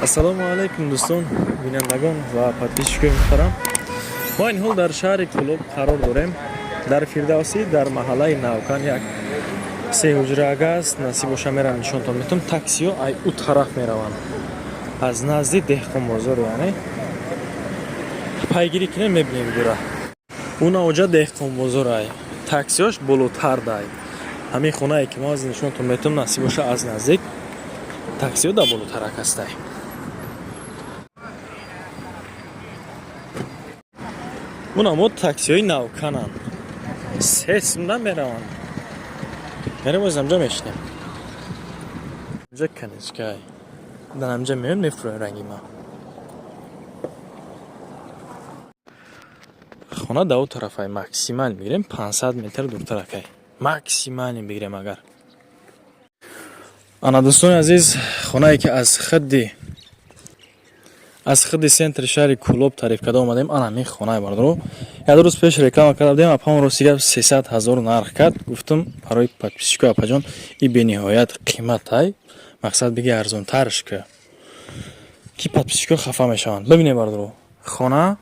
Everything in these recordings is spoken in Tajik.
Ассалому алайкум дӯстон, бинандагон ва подписчикои муҳтарам. Мо ин ҳол дар шаҳри Кӯлоб қарор дорем. Дар Фирдавсӣ, дар маҳаллаи Навкан як се ҳуҷрага аст. Насиб боша, мерам, нишонтон метам. Таксиҳо ай ӯ тараф мераванд. Аз назди Деҳқонбозор, яъне. Пайгирӣ кунем, мебинем видеора. Уна оҷа Деҳқонбозор ай. Таксиҳош болотар дай. Ҳамин хонае ки мо аз нишонтон метам, насиб боша, аз наздик таксиҳо дар болотарак ҳастай. Уна мо таксиҳои Навкананд. Се сумда мераванд. Мерем, оз амҷа мешинем. Инҷа каничкай. Дар амҷа меоем, мефурӯем ранги ма. Хона да ӯ тарафай, максимал мегирем 500 метр дуртаракай. Максимально бигирем агар. Ана, дӯстони азиз, хонае ки аз хидди центри шаҳри Кӯлоб тариф карда омадем, ана ҳамин хонае, бародаро. Як рӯз пеш реклама карда будем, апам рости гап 300 000 нарх кард. Гуфтам барои подписчико: апаҷон, и бениҳоят қиматай, мақсад биги арзонтарш ка, ки подписчико хафа мешаванд. Бибинед, бародаро, хона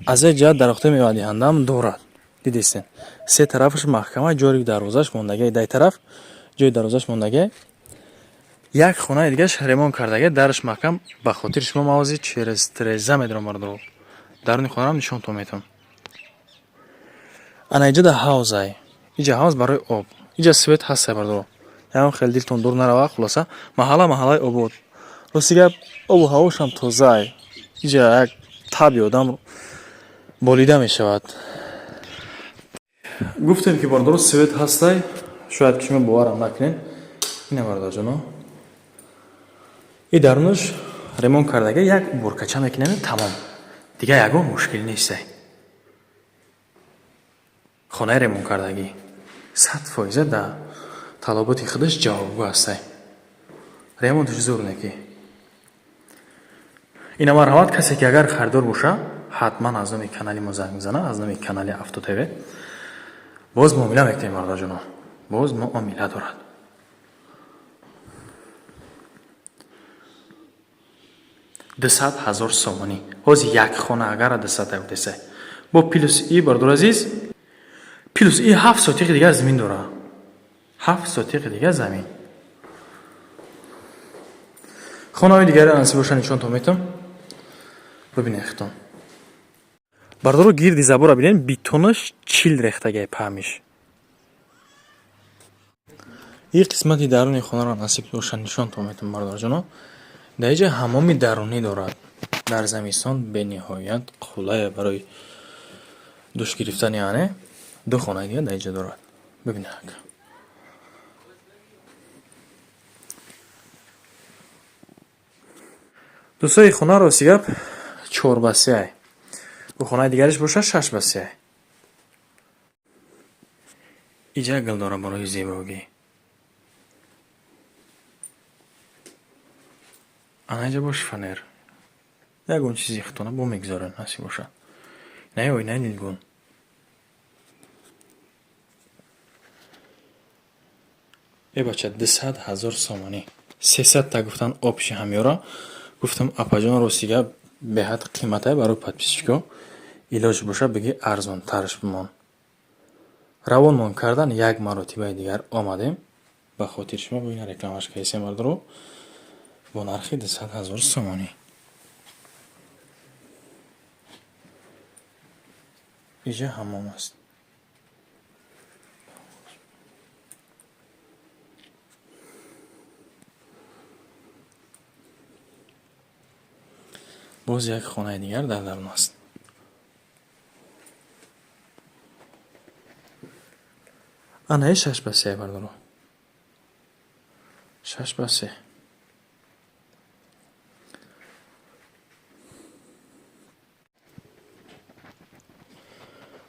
аз як ҷиҳат дарахтои мевадиҳандаам дорад. Дидистен, се тарафаш маҳкама, ҷои дарвозаш мондагиай, дай тараф ҷои дарвозаш мондагиай. Як хонаи дигараш ремонт кардагиай, дараш маҳкам. Ба хотири шумо ман ҳозир через треза медорам, бародаро. Даруни хонаам нишонтон метавам. Ана иҷа да ҳавзай. Иҷа ҳавз барои об. Иҷа свет ҳастай, бародаро. Ягон хеле дилтон дур нарава, хулоса маҳалла маҳаллаи обод. Рости гап, обу ҳавошам тозаай. Иҷа як таби одам болида мешавад. Гуфтем ки, бародаро, свет ҳастай, шояд ки шумо боварам накунед. Ина, бародарҷоно. И дарунаш ремонт кардага, як уборкача мекунем, тамом. Дигар ягон мушкил нестай. Хонаи ремонт кардагӣ 100% да талаботи худаш ҷавобгӯ ҳастай. Ремонташ зур неки. Ина, марҳамат, касе ки агар харидор боша, ҳатман аз номи канали мо занг мезана, аз номи канали Авто ТВ. Боз муомила мекунем, бародарҷоно. Боз муомила дорад. 200 000 сомонӣ. Ҳозир як хона агар 200 гуфтесай. Бо плюс и, бародари азиз, плюс и 7 сотиқи дигар замин дора. 7 сотиқи дигар замин. Хонаҳои дигаре насиб боша, нишонтон метам. Бибинед хитон. Бародаро, гирди забора бинед, бетонаш чил рехтагиай паҳмиш. Ин қисмати даруни хонаро насиб боша, нишонтон метам, бародарҷоно. Дар инҷа ҳаммоми дарунӣ дорад. Дар замистон бениҳоят қулайе барои душ гирифтан, яъне ду хонаи дигар дар инҷа дорад. Бибинед ака. Дӯстои, хона рости гап 4 ба 3 ай. Ӯ хонаи дигараш боша 6 ба 3 ай. Иҷа гул дора барои зебогӣ. Ана иҷа бош фанер. Ягон чизи хитона бо мегузорем, насиб бошад. Инаи оинаи нилгун. Э бача, 200 000 сомонӣ. 300 та гуфтан общий ҳамёра. Гуфтам, апаҷон, рости гап беҳад қиматай барои подписчико. Илоҷ боша, биги арзонтарш бимон. Равонмон кардан, як маротибаи дигар омадем. Ба хотири шумо бо ина рекламаш кардем, бародаро, бо нархи 200 000 сомонӣ. Иҷа ҳаммом аст. Боз як хонаи дигар дар дарун аст. Анаи 6 ба 3, бародаро. 6 ба 3.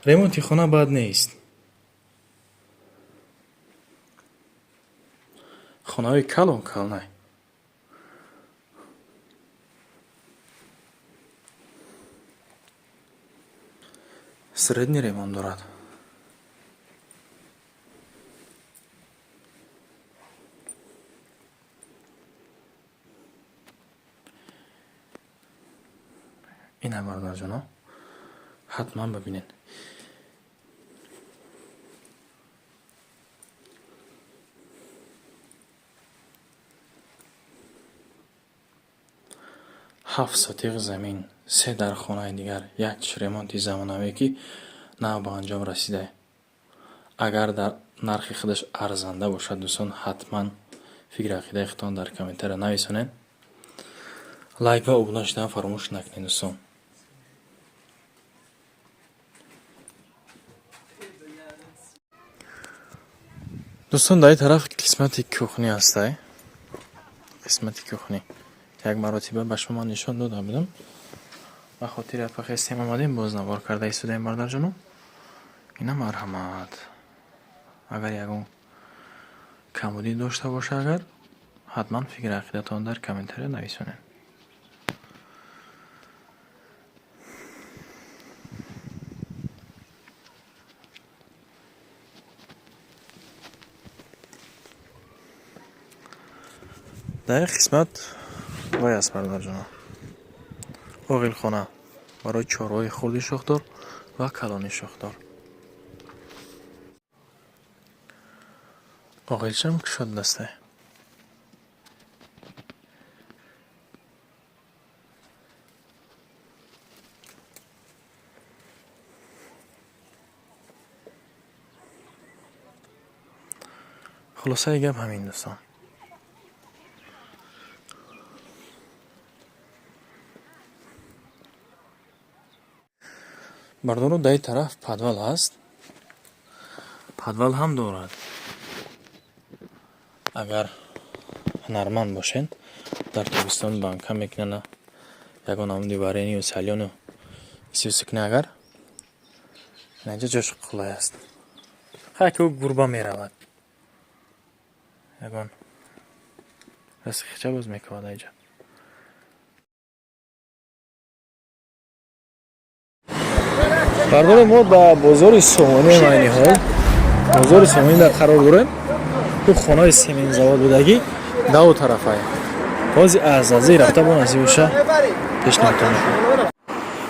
Ремонти хона бад нест. Хонаҳои калон калонай. Средний ремонт дорад. Ина, бародарҷоно, ҳатман бибинед. 7 сотиқ замин, се дархонаи дигар, як ремонти замонавие, ки нав ба анҷом расида. Агар дар нархи худаш арзанда бошад, дӯстон, ҳатман фикри ақидаи худтон дар комментария нависонед. Лайк ва обуна шудан фаромӯш накунед, дӯстон. Дӯстон, дар ин тараф қисмати кухня ҳастай. Қисмати кухня як маротиба ба шумо нишон дода будам. Ба хотири апахестем омадем, боз навор карда истодаем, бародарҷоно. Ина, марҳамат, агар ягон камбудӣ дошта боша, агар ҳатман фикри ақидатон дар комментария нависонед. Дар ин қисмат вай аст, бародарҷоно, оғилхона барои чорвои хурди шохдор ва калони шохдор. Оғилчам кушод дастай. Хулосаи гап ҳамин, дӯстон. Бардоро, дар ин тараф подвал ҳаст, подвал ҳам дорад. Агар ҳунарманд бошед, дар тобистон банка мекунанд, ягон намуди варению солёну исюсикна, агар инҷа ҷош қулай аст. Хай, ки ӯ гурба меравад, ягон расихча боз мекунад айҷа. Бардоре, мо ба бозори Сомонӣ, айни ҳол бозори Сомонӣ дар қарор дорем. Ӯ хонаи семензавод будагӣ даву тарафае. Ҳози аз азӣ рафта бо насибоша пешниҳодтон мекунем.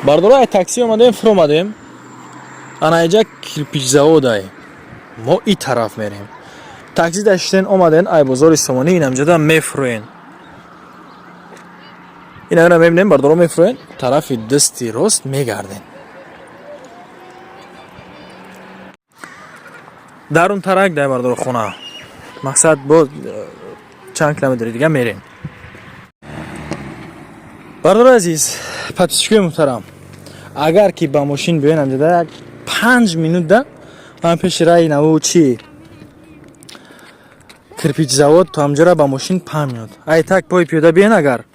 Бардора, ай такси омадем, фуромадем. Ана иҷа кирпичзаводай, мо и тараф мерем. Такси даштен омаден ай бозори Сомонӣ, инамҷода мефурӯен. Инара мебинем, бардоро, мефурӯен, тарафи дасти рост мегарден. Дар он тарак дай, бардоро, хона. Мақсад, бо чанд километри дига мерем. Бардори азиз, подписчикои муҳтарам, агар ки ба мошин биёен, амҷода як 5 минутда ман пеши раи наву чи кирпичзавод то ҳамҷора ба мошин 5 минут. Ай так пои пиёда биёен, агар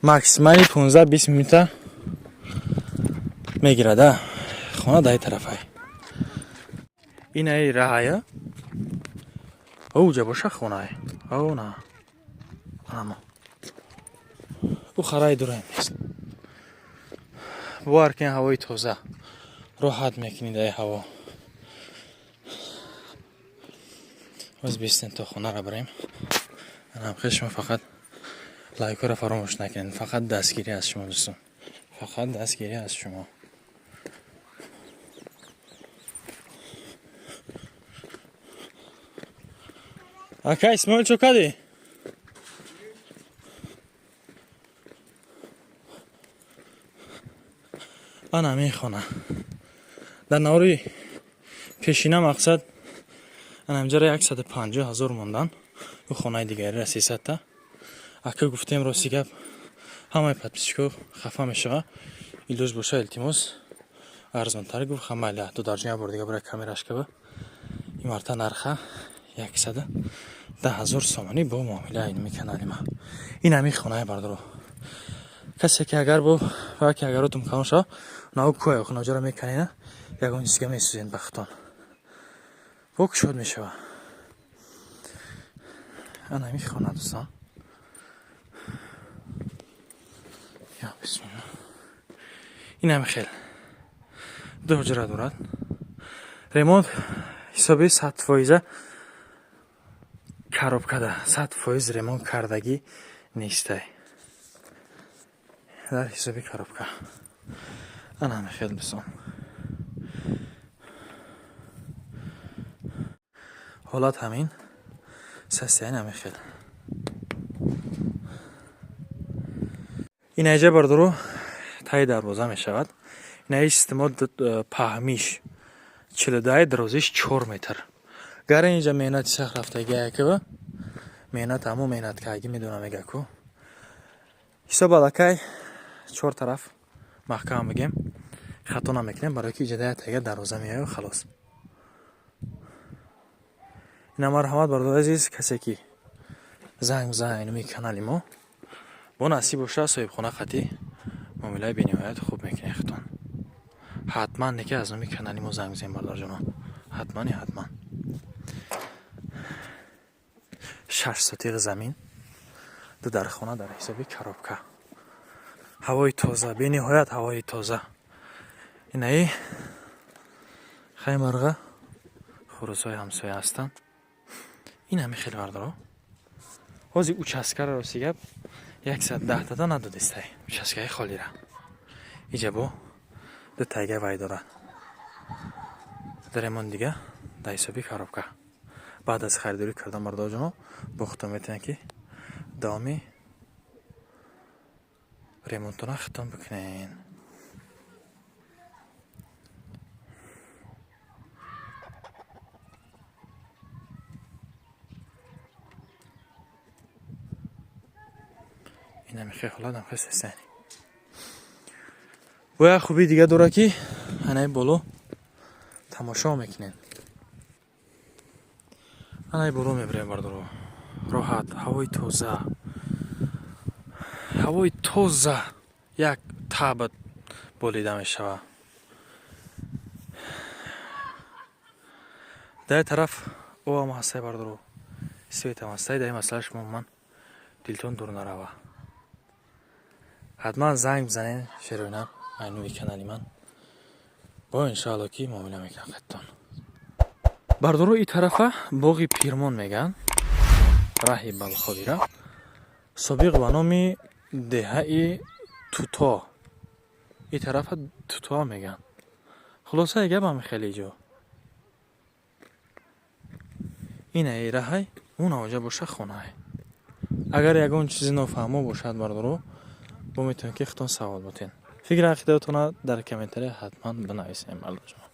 максимально 15-20 минута мегирада. Хона даи тарафай, инаи раҳая, оуҷа боша хонае. О, на, анамо ӯ хараи дураем нест. Бовар кунед, ҳавои тоза, роҳат мекунӣ даи ҳаво. Боз бистен то хонара барем. Анамхел, шумо фақат лайкҳоро фаромӯш накунед. Фақат дастгирӣ аз шумо, дӯстон, фақат дастгирӣ аз шумо. Ака Исмоил, чо кардӣ? Ана мехона. Дар навори пешина, мақсад, ана инҷара 150 000 мондан, ӯ хонаи дигарира 300-та. Ака, гуфтем, рости гап, ҳамаи подписчикҳо хафа мешава. Илоҷ боша, илтимос, арзонтар. Гуфт, ха, майла, додарҷон, як бор дига бира камераш кава. Ин марта нарха 110 000 сомонӣ бо муомила айними канали ма. Ин ҳамин хонаи, бардоро. Касе ки агар бо ки агаротум калон шава, нав кӯя хонаҷора меканена, ягон чизга месӯзен бахтон, бо кушод мешава. Ана ҳамин хона, дӯстон. Я бисмилла. Ин ҳами хел ду ҳуҷра дорад. Ремонт ҳисоби 100 фоиза, коробкада 100% ремонт кардагӣ нестай. Дар ҳисоби коробка. Ана ҳами хел, дӯстон. Ҳолат ҳамин, состояние ҳамин хел. Ин айҷа, бардоро, таи дарвоза мешавад. Ин аи система паҳмиш 42, дарозиш 4 метр. Гар инҷа меҳнати сахт рафтаги, яква меҳнат, ҳамо меҳнат карги медонам, мега ку ҳисоб аллакай чор тараф маҳкам бигем, хато намекунем, барои ки иҷода тага дарвоза меояю халос. Ина, марҳамат, бародари азиз, касе ки занг бизанад инуми канали мо, бо насиб боша, соҳибхона қатӣ муомилаи бениҳоят хуб мекунед худтон. Ҳатман неки аз номи канали мо занг бизанед, бародарҷонон, ҳатмани ҳатман. 6 сотиқ замин, ду дархона дар ҳисоби коробка. Ҳавои тоза, бениҳоят ҳавои тоза. Инаи хаймарға, хурӯсҳои ҳамсоя ҳастанд. Ин ҳами хеле, бардаро. Ҳозир участкаро, рости гап, 110 тада надодистай, участкаи холира. Иҷа бо ду тайга вай дорад, даремон дига дар ҳисоби коробка. Баъд аз харидорӣ кардан, бародарҷоно, бо худтон метавонед, ки давоми ремонтона худтон бикунед. Инами хел ҳолат, ам хел. Бо як хубии дига дорад, ки анаи боло тамошо мекунед. Анаи боло мебарем, бардоро, роҳат, ҳавои тоза, ҳавои тоза, як таба болида мешавад. Дар тараф обам ҳастай, бардоро, светам ҳастай. Дар ин масъала шумо ман дилтон дур нарава. Ҳатман занг бизанед шероинаб айнуи канали ман, бо иншоалло ки муомила мекунам қаттон. Бардоро, и тарафа боғи Пирмон мегӯянд, раҳи Балховира, собиқ ба номи деҳаи Туто. И тарафа Туто мегӯянд. Хулосаи гапам хеле ҷо инаи раҳай, он авҷа боша хонаай. Агар ягон чизи нофаҳмо бошад, бардоро, бо метавонед, ки худтон савол бутен. Фикри ақидаатона дар комментария ҳатман бинависем, бардорҷон.